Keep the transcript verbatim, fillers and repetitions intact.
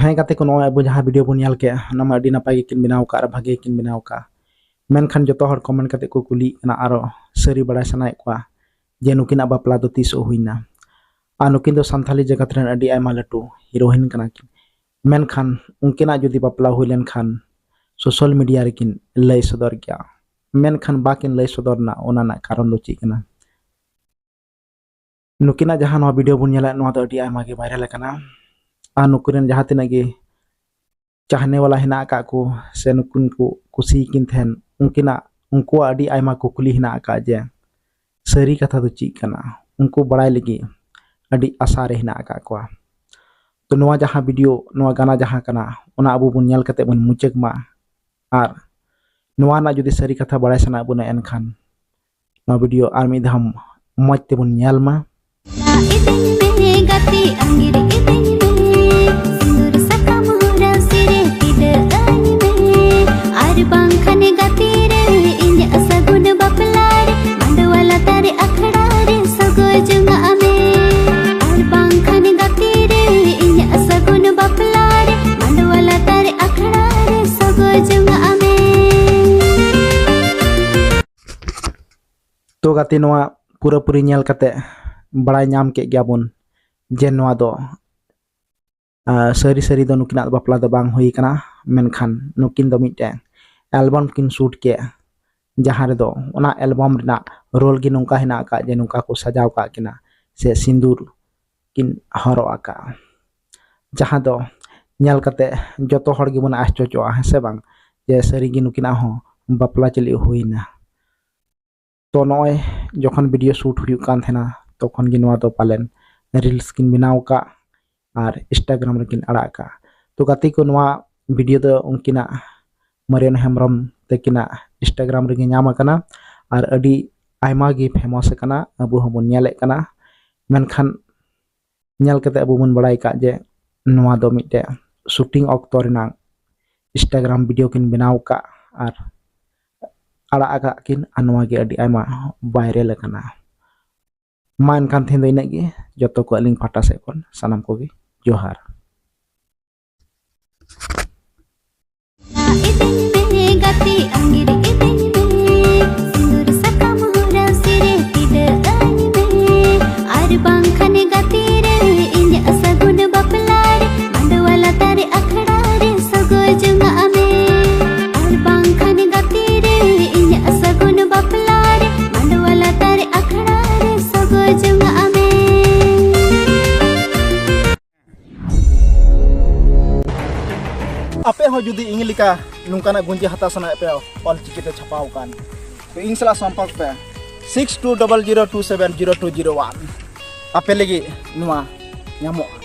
ᱦᱮᱸ ᱜᱟᱛᱮ ᱠᱚ, ᱱᱚᱜᱼᱚᱭ ᱟᱵᱚ ᱡᱟᱦᱟᱸ ᱵᱷᱤᱰᱤᱭᱳ ᱵᱚᱱ ᱧᱮᱞ ᱠᱮᱫ, ᱚᱱᱟ ᱢᱟ ᱟᱹᱰᱤ ᱱᱟᱯᱟᱭ ᱜᱮᱠᱤᱱ ᱵᱮᱱᱟᱣ ᱟᱠᱟᱫ ᱟᱨ ᱵᱷᱟᱜᱮ ᱜᱮᱠᱤᱱ ᱵᱮᱱᱟᱣ ᱟᱠᱟᱫ᱾ ᱢᱮᱱᱠᱷᱟᱱ ᱡᱚᱛᱚ ᱦᱚᱲ ᱠᱚᱢᱮᱱᱴ ᱠᱟᱛᱮ ᱠᱚ ᱠᱩᱞᱤᱭᱮᱫ ᱠᱟᱱᱟ, ᱟᱨᱚ ᱥᱟᱹᱨᱤ ᱵᱟᱲᱟᱭ ᱥᱟᱱᱟᱭᱮᱫ ᱠᱚᱣᱟ ᱡᱮ ᱱᱩᱠᱤᱱᱟᱜ ᱵᱟᱯᱞᱟ ᱫᱚ ᱛᱤᱥᱚᱜ ᱦᱩᱭᱱᱟ᱾ ᱟᱨ ᱱᱩᱠᱤᱱ ᱫᱚ ᱥᱟᱱᱛᱷᱟᱞᱤ ᱡᱟᱜᱟᱛ ᱨᱮᱱ ᱟᱹᱰᱤ ᱟᱭᱢᱟ ᱞᱟᱹᱴᱩ ᱦᱤᱨᱳᱭᱤᱱ ᱠᱟᱱᱟ ᱠᱤᱱ᱾ ᱢᱮᱱᱠᱷᱟᱱ ᱩᱱᱠᱤᱱᱟᱜ ᱡᱩᱫᱤ ᱵᱟᱯᱞᱟ ᱦᱩᱭ ᱞᱮᱱᱠᱷᱟᱱ ᱥᱳᱥᱟᱞ ᱢᱤᱰᱤᱭᱟ ᱨᱮᱠᱤᱱ ᱞᱟᱹᱭ ᱥᱚᱫᱚᱨ ᱠᱮᱭᱟ, ᱢᱮᱱᱠᱷᱟᱱ ᱵᱟᱠᱤᱱ ᱞᱟᱹᱭ ᱥᱚᱫᱚᱨ ᱮᱱᱟ᱾ ᱚᱱᱟ ᱨᱮᱱᱟᱜ ᱠᱟᱨᱚᱱ ᱫᱚ ᱪᱮᱫ ᱠᱟᱱᱟ? ᱱᱩᱠᱤᱱᱟᱜ ᱡᱟᱦᱟᱸ ᱱᱚᱣᱟ ᱵᱷᱤᱰᱤᱭᱳ ᱵᱚᱱ ᱧᱮᱞᱮᱫ, ᱱᱚᱣᱟ ᱫᱚ ᱟᱹᱰᱤ ᱟᱭᱢᱟ ᱜᱮ ᱵᱷᱟᱭᱨᱟᱞ ᱟᱠᱟᱱᱟ᱾ ᱟᱨ ᱱᱩᱠᱩ ᱨᱮᱱ ᱡᱟᱦᱟᱸ ᱛᱤᱱᱟᱹᱜ ᱜᱮ ᱪᱟᱦᱱᱮ ᱣᱟᱞᱟ ᱦᱮᱱᱟᱜ ᱟᱠᱟᱫ ᱠᱚ ᱥᱮ ᱱᱩᱠᱤᱱ ᱠᱚ ᱠᱩᱥᱤᱭᱟᱠᱤᱱ ᱛᱟᱦᱮᱱ, ᱩᱱᱠᱤᱱᱟᱜ, ᱩᱱᱠᱩᱣᱟᱜ ᱟᱹᱰᱤ ᱟᱭᱢᱟ ᱠᱩᱠᱞᱤ ᱦᱮᱱᱟᱜ ᱟᱠᱟᱫ ᱡᱮ ᱥᱟᱹᱨᱤ ᱠᱟᱛᱷᱟ ᱫᱚ ᱪᱮᱫ ᱠᱟᱱᱟ? ᱩᱱᱠᱩ ᱵᱟᱲᱟᱭ ᱞᱟᱹᱜᱤᱫ ᱟᱹᱰᱤ ᱟᱥᱟ ᱨᱮ ᱦᱮᱱᱟᱜ ᱟᱠᱟᱫ ᱠᱚᱣᱟ᱾ ᱛᱚ ᱱᱚᱣᱟ ᱡᱟᱦᱟᱸ ᱵᱷᱤᱰᱤᱭᱳ, ᱱᱚᱣᱟ ᱜᱟᱱᱟ ᱡᱟᱦᱟᱸ ᱠᱟᱱᱟ, ᱚᱱᱟ ᱟᱵᱚ ᱵᱚᱱ ᱧᱮᱞ ᱠᱟᱛᱮ ᱵᱚᱱ ᱢᱩᱪᱟᱹᱫ ᱢᱟ᱾ ᱟᱨ ᱱᱚᱣᱟ ᱨᱮᱱᱟᱜ ᱡᱩᱫᱤ ᱥᱟᱹᱨᱤ ᱠᱟᱛᱷᱟ ᱵᱟᱲᱟᱭ ᱥᱟᱱᱟᱭᱮᱫ ᱵᱚᱱᱟ, ᱮᱱᱠᱷᱟᱱ ᱱᱚᱣᱟ ᱵᱷᱤᱰᱤᱭᱳ ᱟᱨ ᱢᱤᱫ ᱫᱷᱟᱣ ᱢᱚᱡᱽ ᱛᱮᱵᱚᱱ ᱧᱮᱞ ᱢᱟ᱾ ᱤᱫᱤᱧ ᱢᱮ ᱜᱟᱛᱮ, ᱟᱸᱜᱤᱨ ᱤᱫᱤᱧ ᱢᱮ, ᱥᱤᱸᱫᱩᱨ ᱥᱟᱠᱟᱢ ᱦᱚᱨᱟᱥᱤ ᱨᱮ ᱴᱤᱰᱟᱹᱜ ᱟᱹᱧ ᱢᱮ, ᱟᱨ ᱵᱟᱝᱠᱷᱟᱱ ᱜᱟᱛᱮ ᱨᱮ ᱤᱧᱟᱹᱜ ᱥᱟᱹᱜᱩᱱ ᱵᱟᱯᱞᱟ ᱨᱮ ᱢᱟᱰᱣᱟ ᱞᱟᱛᱟᱨ ᱟᱠᱷᱲᱟ ᱨᱮ ᱥᱚᱜᱚᱭ ᱡᱚᱝᱟᱜ ᱢᱮ, ᱟᱨ ᱵᱟᱝᱠᱷᱟᱱ ᱜᱟᱛᱮ ᱨᱮ ᱤᱧᱟᱹᱜ ᱥᱟᱹᱜᱩᱱ ᱵᱟᱯᱞᱟ ᱨᱮ ᱢᱟᱰᱣᱟ ᱞᱟᱛᱟᱨ ᱟᱠᱷᱲᱟ ᱨᱮ ᱥᱚᱜᱚᱭ ᱡᱚᱝᱟᱜ ᱢᱮ᱾ ᱛᱚ ᱜᱟᱛᱮ, ᱱᱚᱣᱟ ᱯᱩᱨᱟᱹᱯᱩᱨᱤ ᱧᱮᱞ ᱠᱟᱛᱮ ᱵᱟᱲᱟᱭ ᱧᱟᱢ ᱠᱮᱫ ᱜᱮᱭᱟ ᱵᱚᱱ ᱡᱮ ᱱᱚᱣᱟ ᱫᱚ, ᱟᱨ ᱥᱟᱹᱨᱤ ᱥᱟᱹᱨᱤ ᱫᱚ ᱱᱩᱠᱤᱱᱟᱜ ᱵᱟᱯᱞᱟ ᱫᱚ ᱵᱟᱝ ᱦᱩᱭ ᱠᱟᱱᱟ, ᱢᱮᱱᱠᱷᱟᱱ ᱱᱩᱠᱤᱱ ᱫᱚ ᱢᱤᱫᱴᱮᱱ ᱮᱞᱵᱟᱢ ᱠᱤᱱ ᱥᱩᱴ ᱠᱮᱫ, ᱡᱟᱦᱟᱸ ᱨᱮᱫᱚ ᱚᱱᱟ ᱮᱞᱵᱟᱢ ᱨᱮᱱᱟᱜ ᱨᱳᱞ ᱜᱮ ᱱᱚᱝᱠᱟ ᱦᱮᱱᱟᱜ ᱟᱠᱟᱫ ᱡᱮ ᱱᱚᱝᱠᱟ ᱠᱚ ᱥᱟᱡᱟᱣ ᱠᱟᱜ ᱠᱤᱱᱟ ᱥᱮ ᱥᱤᱸᱫᱩᱨ ᱠᱤᱱ ᱦᱚᱨᱚᱜ ᱟᱠᱟᱫᱼᱟ, ᱡᱟᱦᱟᱸ ᱫᱚ ᱧᱮᱞ ᱠᱟᱛᱮ ᱡᱚᱛᱚ ᱦᱚᱲ ᱜᱮᱵᱚᱱ ᱟᱥᱪᱚᱨᱡᱚᱜᱼᱟ, ᱦᱮᱸ ᱥᱮ ᱵᱟᱝ, ᱡᱮ ᱥᱟᱹᱨᱤᱜᱮ ᱱᱩᱠᱤᱱᱟᱜ ᱦᱚᱸ ᱵᱟᱯᱞᱟ ᱪᱟᱹᱞᱤ ᱦᱩᱭᱱᱟ᱾ ᱛᱚ ᱱᱚᱜᱼᱚᱭ ᱡᱚᱠᱷᱚᱱ ᱵᱷᱤᱰᱤᱭᱳ ᱥᱩᱴ ᱦᱩᱭᱩᱜ ᱠᱟᱱ ᱛᱟᱦᱮᱱᱟ, ᱛᱚᱠᱷᱚᱱ ᱜᱮ ᱱᱚᱣᱟ ᱫᱚ ᱯᱟᱞᱮᱱ ᱨᱤᱞᱥ ᱠᱤᱱ ᱵᱮᱱᱟᱣ ᱟᱠᱟᱫ ᱟᱨ ᱤᱱᱥᱴᱟᱜᱨᱟᱢ ᱨᱮᱠᱤᱱ ᱟᱲᱟᱜ ᱟᱠᱟᱫ᱾ ᱛᱚ ᱜᱟᱛᱮ ᱠᱚ, ᱱᱚᱣᱟ ᱵᱷᱤᱰᱤᱭᱳ ᱫᱚ ᱩᱱᱠᱤᱱᱟᱜ, ᱢᱟᱨᱤᱭᱟᱱ ᱦᱮᱢᱵᱨᱚᱢ ᱛᱟᱹᱠᱤᱱᱟᱜ ᱤᱱᱥᱴᱟᱜᱨᱟᱢ ᱨᱮᱜᱮ ᱧᱟᱢ ᱟᱠᱟᱱᱟ ᱟᱨ ᱟᱹᱰᱤ ᱟᱭᱢᱟ ᱜᱮ ᱯᱷᱮᱢᱟᱥ ᱟᱠᱟᱱᱟ, ᱟᱵᱚ ᱦᱚᱸᱵᱚᱱ ᱧᱮᱞᱮᱫ ᱠᱟᱱᱟ᱾ ᱢᱮᱱᱠᱷᱟᱱ ᱧᱮᱞ ᱠᱟᱛᱮ ᱟᱵᱚ ᱵᱚᱱ ᱵᱟᱲᱟᱭ ᱠᱟᱜ ᱡᱮ ᱱᱚᱣᱟ ᱫᱚ ᱢᱤᱫᱴᱮᱡ ᱥᱩᱴᱤᱝ ᱚᱠᱛᱚ ᱨᱮᱱᱟᱜ ᱤᱱᱥᱴᱟᱜᱨᱟᱢ ᱵᱷᱤᱰᱤᱭᱳ ᱠᱤᱱ ᱵᱮᱱᱟᱣ ᱟᱠᱟᱫ ᱟᱨ ᱟᱲᱟᱜ ᱟᱠᱟᱫ ᱠᱤᱱ, ᱟᱨ ᱱᱚᱣᱟ ᱜᱮ ᱟᱹᱰᱤ ᱟᱭᱢᱟ ᱵᱷᱟᱭᱨᱟᱞ ᱟᱠᱟᱱᱟ᱾ ᱢᱟ ᱮᱱᱠᱷᱟᱱ ᱛᱮᱦᱮᱧ ᱫᱚ ᱤᱱᱟᱹᱜ ᱜᱮ᱾ ᱡᱚᱛᱚ ᱠᱚ ᱟᱹᱞᱤᱧ ᱯᱟᱦᱴᱟ ᱥᱮᱫ ᱠᱷᱚᱱ ᱥᱟᱱᱟᱢ ᱠᱚᱜᱮ ᱡᱚᱦᱟᱨ᱾ ᱟᱸᱜᱤᱨ ᱤᱫᱤᱧ ᱢᱮ, ᱥᱤᱸᱫᱩᱨ ᱥᱟᱠᱟᱢ ᱦᱚᱨᱟᱥᱤ ᱨᱮ ᱴᱤᱰᱟᱹᱜ ᱟᱹᱧ ᱢᱮ, ᱟᱨ ᱵᱟᱝᱠᱷᱟᱱ ᱜᱟᱛᱮ ᱨᱮ ᱤᱧᱟᱹᱜ ᱥᱟᱹᱜᱩᱱ ᱵᱟᱯᱞᱟ ᱨᱮ ᱢᱟᱰᱣᱟ ᱞᱟᱛᱟᱨ ᱟᱠᱷᱲᱟ ᱨᱮ ᱥᱚᱜᱚᱭ ᱡᱚᱝᱟᱜ ᱢᱮ᱾ ᱟᱨ ᱵᱟᱝᱠᱷᱟᱱ ᱜᱟᱛᱮ ᱨᱮ ᱤᱧᱟᱹᱜ ᱥᱟᱹᱜᱩᱱ ᱵᱟᱯᱞᱟ ᱨᱮ ᱢᱟᱰᱣᱟ ᱞᱟᱛᱟᱨ ᱟᱠᱷᱲᱟ ᱨᱮ ᱥᱚᱜᱚᱭ ᱡᱚᱝᱟᱜ ᱢᱮ᱾ ᱟᱯᱮ ᱦᱚᱸ ᱡᱩᱫᱤ ᱤᱧ ᱞᱮᱠᱟ ᱱᱚᱝᱠᱟᱱᱟᱜ ᱜᱩᱸᱡᱤ ᱦᱟᱛᱟᱣ ᱥᱟᱱᱟᱭᱮᱫ ᱯᱮᱭᱟ, ᱚᱞ ᱪᱤᱠᱤ ᱛᱮ ᱪᱷᱟᱯᱟᱣ ᱟᱠᱟᱱ, ᱛᱚ ᱤᱧ ᱥᱟᱞᱟᱜ ᱥᱚᱢᱯᱚᱨᱠ ᱯᱮ, six two double zero two seven zero two zero one᱾ ᱟᱯᱮ ᱞᱟᱹᱜᱤᱫ ᱱᱚᱣᱟ ᱧᱟᱢᱚᱜᱼᱟ᱾